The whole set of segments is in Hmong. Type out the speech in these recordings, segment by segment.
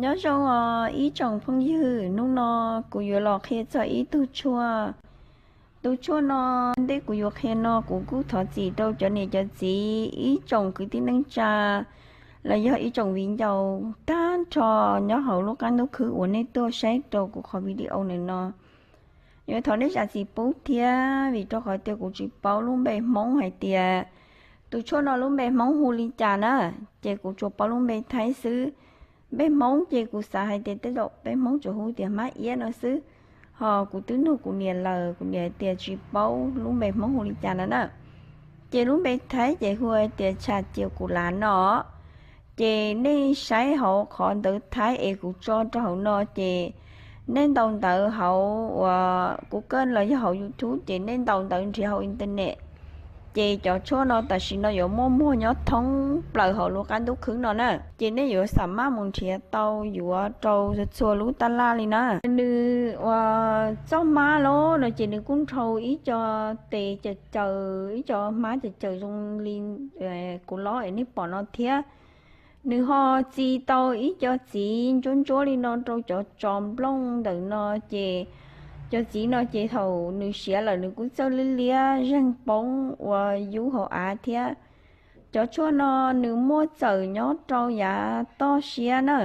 Nyob zoo os ib tsoom phooj ywg, hnub no kuv yuav los qhia txog ib tug tshuaj. Tus tshuaj no, ntej kuv yuav qhia no kuv kuj thov txim rau cov niam cov txiv, ib tsoom kwv tij neej tsa, los yog ib tsoom viv ncaus tag nrho nyob hauv lub qab ntuj khwb uas nej tuaj saib rau kuv qhov video ntawm no. Yuav thov nej zam txim pub thiab, vim rau qhov tias kuv tsis paub lub npe Hmoob hais tias tus tshuaj no lub npe Hmoob hu li cas na, ces kuv tsuas paub lub npe Thaib xwb. Npe Hmoob ces kuv xav hais tias tej zaum peb Hmoob tsuas hu tias hmab iab no xwb, ho kuv twb nug kuv niam lawm, kuv niam hais tias tsis paub lub npe Hmoob hu li cas no na. Ces lub npe Thaib ces hu hais tias tsha cias kus lav no. Ces nej saib hauv qhov ntawv Thaib es kuv tso rau hauv no ces nej ntaus ntawv hauv uas Google los yog hauv YouTube ces nej ntaus ntawv nrhiav hauv internet. Ces cov tshuaj no tam sim no yuav muaj muag nyob thoob plaws hauv lub qab ntuj khwb no na, ces nej yuav xam maj mus nrhiav tau yuav rau txhua lub taj laj li na. Nws uas txoj hmab los no ces nws kuj nrhau ib co tes cawm cawm, ib co hmab cawm cawm zoo li kuv lob es nej pom no thiab. Nws ho txi tau ib co txiv ntsuab ntsuab li no rau cov tso nplooj ntawm no, ces cov txiv no ces thaum nws siav lawm nws kuj txawj liab liab zeeg poob ua yub hauv av thiab. Cov tshuaj no nws muaj txawm nyob rau yav toj siab na,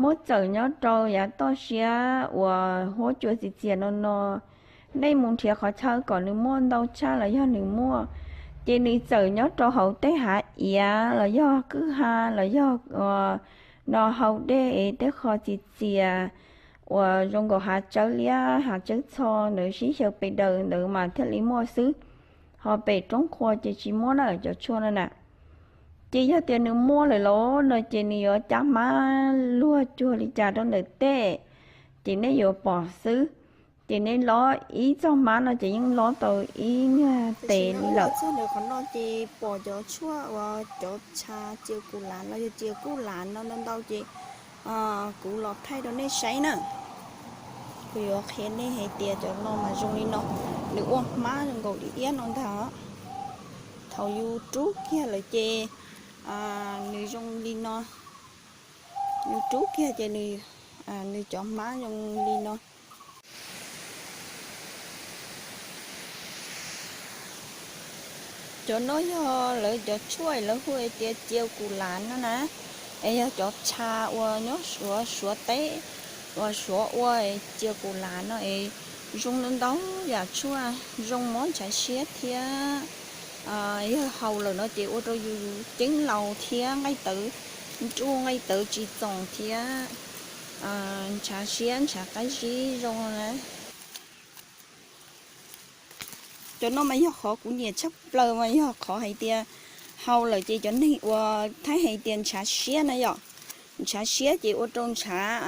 muaj txawm nyob rau yav toj siab uas huab cua txias txias no no. Nej mus nrhiav qhov chaw kom nws muaj ntau tshaj los yog nws muaj, ces nws txawm nyob rau hauv tej hav iav los yog kwj ha los yog no hau dej es tej qho txias txias uas zoo nkaus hav tsawb liab hav tsawb txho ntawd sib xyaw pes daws ntawd mas thiaj li muaj xwb, ho pem roob qhua ces tsis muaj na cov tshuaj no na. Ces yog tias nws muaj lawm los no ces nws yuav cab hmab luag cuag li cas rau ntawm tej, ces nej yuav pom xwb. Ces nej lob ib txoj hmab no ces yeej lob tau ib nyuag tes li lawm. Txog ntawm qhov no ces pom cov tshuaj uas cov tsha cias kus lav los yog cias kuj lav no ntau ntau ces kuv los thaij rau nej saib na. Kuv yuav qhia nej hais tias cov no mas zoo li no, nws ua hmab zoo nkaus li iab no ntag. Thaum yus rub kiag lawm ces nws zoo li no, yus rub kiag ces nws, nws cov hmab zoo li no. Cov no yog lawv cov tshuaj lawv hu hais tias cias kus lav no na, es yog cov tsha uas nyob Suav, Suav teb uas Suav ua cias kus lav no es zoo ntau ntau yam tshuaj, zoo mob ntshav siab thiab. Yog haus lawm no ces ua rau yus ceeb laus thiab nqaij tawv nruj nqaij tawv tsis txoos thiab ntshav siab ntshav qab zib zoo na. Cov no mas yog qhov kuv nyiam tshaj plaws mas yog qhov hais tias haus lawm ces cov neeg uas Thaib hais tias ntshav siab na yom, ntshav siab ces ua rau ntshav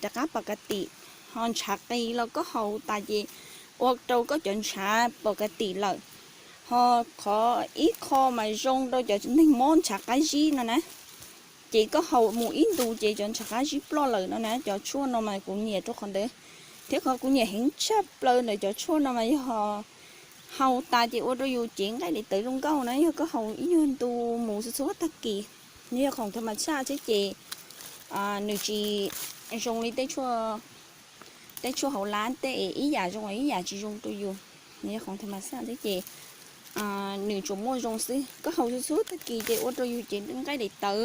rov qab pom ka tim, ho ntshav qis los koj haus tas ces ua rau koj cov ntshav pom ka tim lawm. Ho qhov ib qho mas zoo rau cov neeg mob ntshav qab zib no na, ces koj haus mus ib ntus ces cov ntshav qab zib ploj lawm no na. Cov tshuaj no mas kuv nyiam rau qhov ntawd, thiab qhov kuv nyiam heev tshaj plaws ntawm cov tshuaj no mas yog haus tas ces ua rau yus cev nqaij daim tawv zoo nkauj na. Yog koj haus ib nyuag ntu mus txhua txhua tag kis, nws yog khoom tha mas tshaj thiab ces nws tsis zoo li tej tshuaj hauv lab tej ib yam zoo ib yam tsis zoo rau yus. Nws yog khoom tha mas tshaj thiab ces nws tsuas muaj zoo xwb. Koj haus txhua txhua tag kis ces ua rau yus cev nqaij daim tawv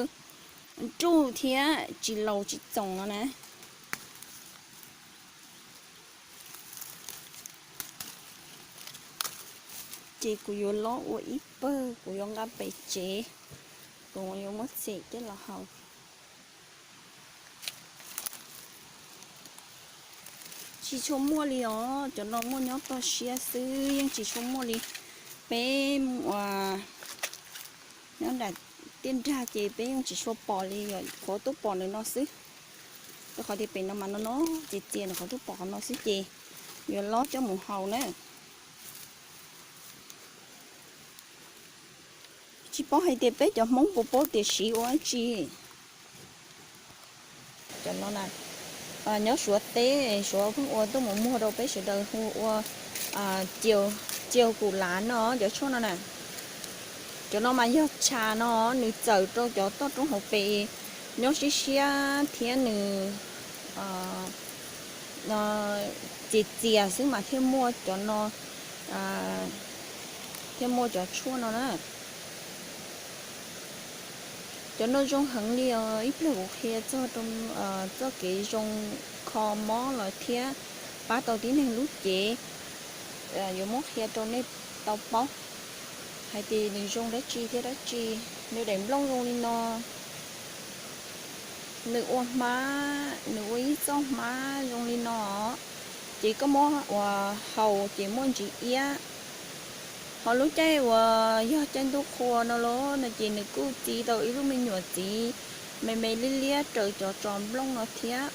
nruj thiab tsis laus tsis txoos no na. Ces kuv yuav lob ua ib pawg, kuv yuav nqa pem tsev, kuv yuav muab txhem coj los haus. Tsis tshua muaj li os, cov no muaj nyob toj siab xwb, yeej tsis tshua muaj li. Peb nyob nram tiaj nrag ces peb yeej tsis tshua pom li, qhuav tuaj pom ntawm no xwb. Rau qhov tias pem no mas no no ces txias ntawm qhov tuaj pom qhov no xwb ces yuav lob coj mus haus na. Tsis paub hais tias peb cov Hmoob puas paub tias siv ua dab tsi. Cov no na, nyob Suav teb, Suav pheej ua tuaj mus muag rau peb sawv daws hu ua cias kus lav no, cov tshuaj no na. Cov no mas yog tsha no, nws txawm rau cov toj roob hauv pes, nyob siab siab thiab nws txias txias xwb mas thiaj muaj cov no, thiaj muaj cov tshuaj no na. Cov no zoo heev li os, ib pliag kuv qhia txog rau txoj kev zoo kho mob los thiab pab tau tib neeg lub cev. Yuav muab qhia rau nej tau paub hais tias nws zoo dab tsi thiab dab tsi. Nws daim nplooj zoo li no, nws ua hmab, nws ua ib txoj hmab zoo li no, ces koj muab ua haus ces muaj ntsis iab. Ho lub caij uas yog caij ntuj qhua no los no ces nws kuj txi tau ib lub me nyuam txiv me me liab liab raws cov tsos nplooj no thiab.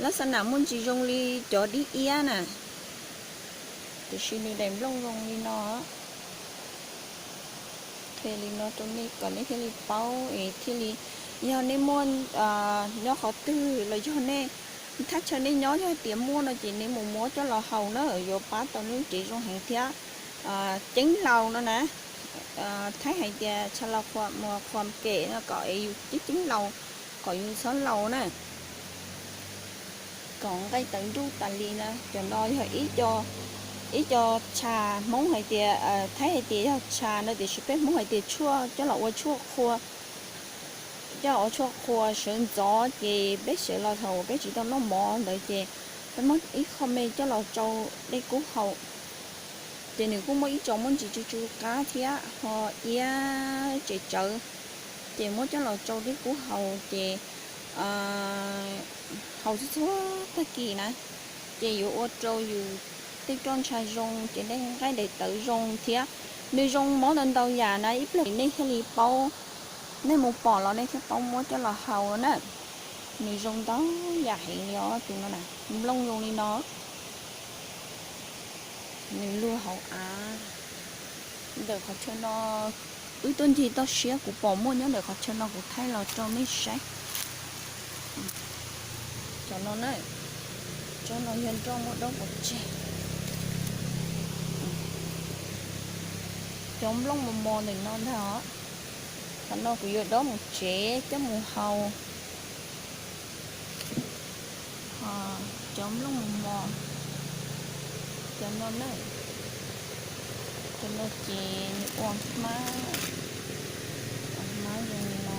Lab xab nam muaj ntsis zoo li cov dib iab na, tiam sis nws daim nplooj zoo li no. Qhia li no rau nej kom nej thiaj li paub es thiaj li, yog nej muaj nyob qhov twg los yog nej thaj chaw nej nyob yog tias muaj no ces nej mus muab coj los haus na, yuav pab tau nej lub cev zoo heev thiab ceeb laus no na. Thaib hais tias ชะลอความแก่ no kom es yus ceeb ceeb laus, kom yus txhob laus na, kom nqaij tawv nruj tas li na. Cov no yog ib co tsha, Hmoob hais tias, Thaib hais tias yog tsha no tiam sis peb Hmoob hais tias tshuaj, coj los ua tshuaj qhua, coj los ua tshuaj qhua sawv ntxov ces peb sawv los thaum peb tsis tau noj mov ntawd ces peb muab ib qho me coj los tsau dej kub haus. Ces nws kuj muaj ib co muaj ntsis tsw tsw qab thiab ho iab tsev tsawv, ces muab coj los tsau dej kub haus ces haus txhua txhua tag kis na, ces yuav ua rau yus tej roj ntsha zoo, ces nej nqaij daim tawv zoo thiab. Nws zoo mob ntau ntau yam na, ib pliag nej thiaj li paub, nej mus pom los nej thiaj paub muab coj los haus na. Nws zoo ntau yam heev li os tus no na, nplooj zoo li no. Nws luag hauv av ntawm qhov chaw no, wb tuaj ncig toj siab kuv pom muaj nyob ntawm qhov chaw no kuv thaij los rau nej saib. Cov no na, cov no yog nroj muaj dob pov tseg. Cov nplooj mos mos ntawm no ntag os. Qhov no kuv yuav dob mus tsev coj mus haus. Cov nplooj mos mos, cov no na, cov no ces nws ua hmab, ua hmab zoo li no.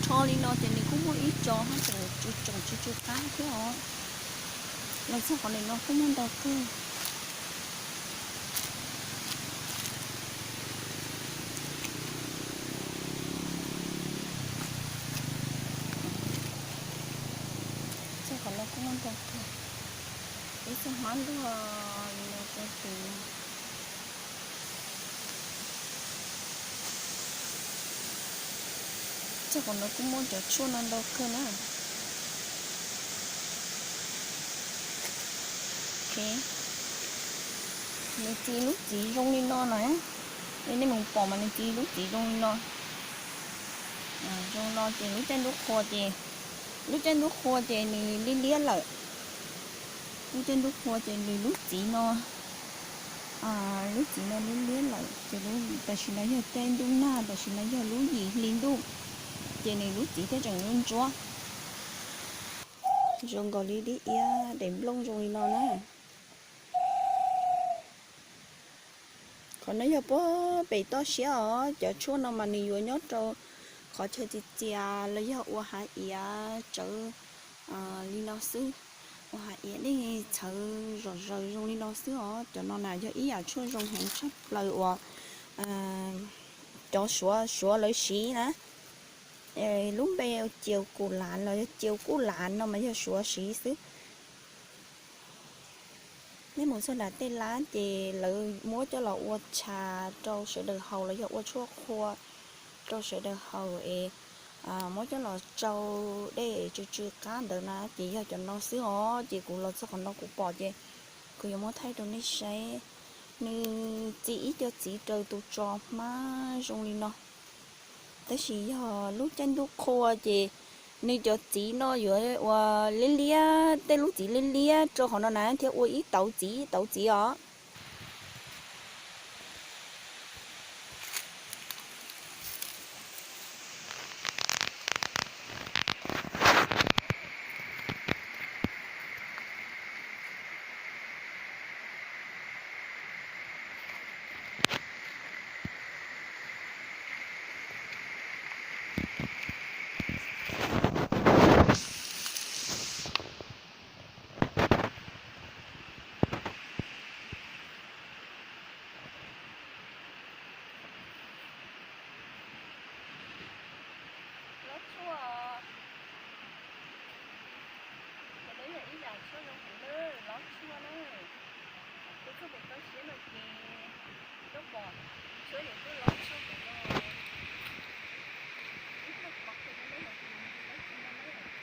Rho li no ces nws kuj muaj ib co haj tseem tsw tseem tsw tsw qab thiab os. Los txog qhov ntawm no kuj muaj ntau kawg. Txog qhov no kuj muaj ntau kawg. Ib txoj hmab luaj li no rau tus no. Txog qhov no kuj muaj cov tshuaj no ntau kawg na. Nws txi lub txiv zoo li no na. Nej mus pom mas nws txi lub txiv zoo li no. Zoo no ces lub caij ntuj qhua ces, lub caij ntuj qhua ces nws liab liab lawm. Lub caij ntuj qhua ces nws lub txiv no, lub txiv no liab liab lawm ces tam sim no yog caij ntuj nag, tam sim no yog lub yim hli ntuj, ces nws lub txiv thiaj tseem ntsuab ntsuab. Zoo nkaus li dib iab daim nplooj zoo li no na. Qhov no yog puag pem toj siab os, cov tshuaj no mas nws yuav nyob rau qhov chaw txias txias los yog ua hav iav tsawv li no xwb, ua hav iav dej txhawv zom zaws zoo li no xwb os. Cov no na yog ib yam tshuaj zoo heev tshaj plaws uas cov Suav Suav lawv siv na. Lub npe cia kuj lav los yog cia kuj lav no mas yog Suav siv xwb. Nej mus txog nram tej lab ces lawv muab coj los ua tsha rau sawv daws haus los yog ua tshuaj qhua rau sawv daws haus es muab coj los tsau dej tsw tsw qab ntawd na ces yog cov no xwb os. Ces kuv los txog qhov no kuv pom ces kuv yuav muab thaij rau nej saib. Nws txi ib co txiv raws tus tso hmab zoo li no. Tab sis yog lub caij ntuj qhua ces nws cov txiv no yuav ua liab liab, tej lub txiv liab liab rau qhov no na thiab ua ib tauv txiv ib tauv txiv os.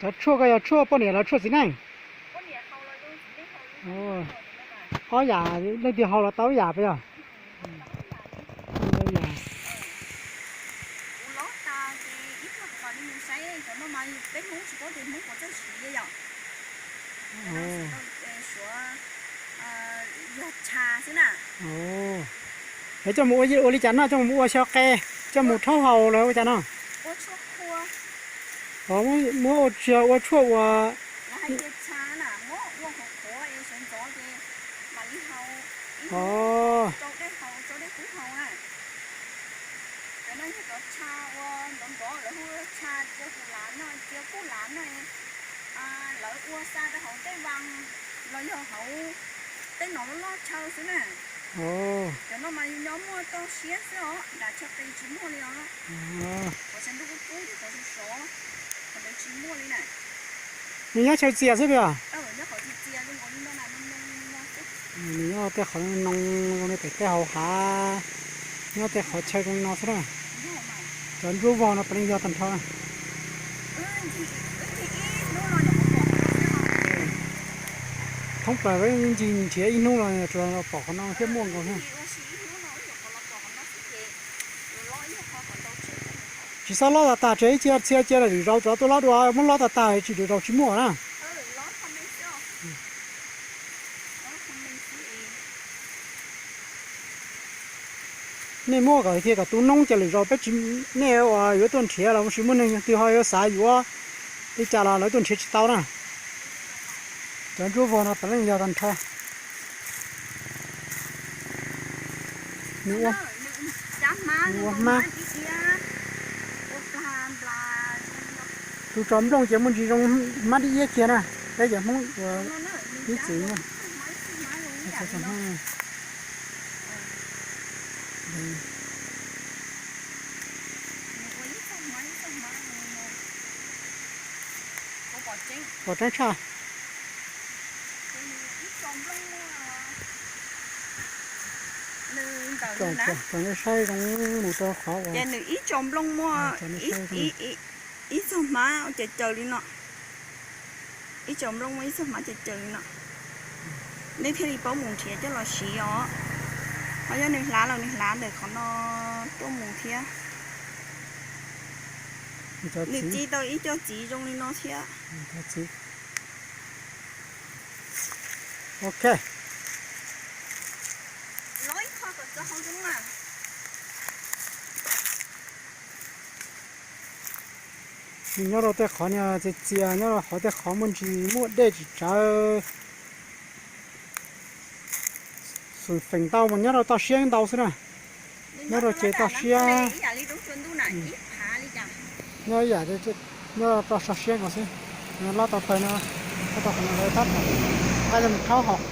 Cov tshuaj ko yog tshuaj poj niam los tshuaj txiv neej? Ob yam, leej twg haus los tau ib yam puas yog? Es coj mus ua li cas no, coj mus ua xyaw qe, coj mus rhaub haus los ua cas no? Muab ua tshuaj ua Lawv ua xa rau hauv tej vas los yog hauv tej no loj loj chaw xwb na. Cov no mas yus nyob muaj toj siab xwb os, nram chaw qis tsis muaj li os. Qhov tsaus ntuj kub kub, qhov sov sov, qhov ntawd tsis muaj li na. Nws nyob chaw txias xwb tiag. Nws nyob tej qhov no zoo li pem tej hauv hav, nyob tej qhov chaw zoo li no xwb na. Cov ntsuab vog no puav leej yog tag nrho. Thoob plaws ib ncig nrhiav ib hnub no tsuas pom qhov no thiab muaj nkaus thiab. Tsis txhob lob tag tag, tseg ib cia txhia cia lwm zaus rov tuaj lob dua, muab lob tag tag tsis lwm zaus tsis muaj na. Nej muab kom thiaj kom tu noob ces lwm zaus peb tsis, nej uas yuav tuaj nrhiav los sis muaj neeg twg ho yuav xav yuav li cas los lawv tuaj nrhiav tsis tau na. Cov ntsuab vog no puav leej yog tag nrho. Nws ua hmab. Tus tso nplooj ces muaj ntsis zoo hmab dib iab kiag na. Peb cov Hmoob ua ib txwm na. Pom tseeb tshaj. Tsom nej saib zoo mus rau qhov uas nws ib tso nplooj muaj ib txog hmab caws caws li no. Ib tso nplooj muaj ib txog hmab caws caws li no. Nej thiaj li paub mus nrhiav coj los siv os. Ho yog nws hlav los nws hlav ntawm qhov no tuaj mus thiab. Nws ci tau ib co txiv zoo li no thiab. Ok. Nws nyob rau tej qhov niag txias txias, nyob rau qhov tej qhov muaj ntsis muaj dej tsis tsawv, xum feem ntau mas nyob rau toj siab ntau xwb na. Nyob rau ces toj siab, nyob ib yam, nyob rau toj siab nkaus xwb. Lob tau tawg no, lob tau qhov no lawv tab tom nqa coj mus rhaub haus.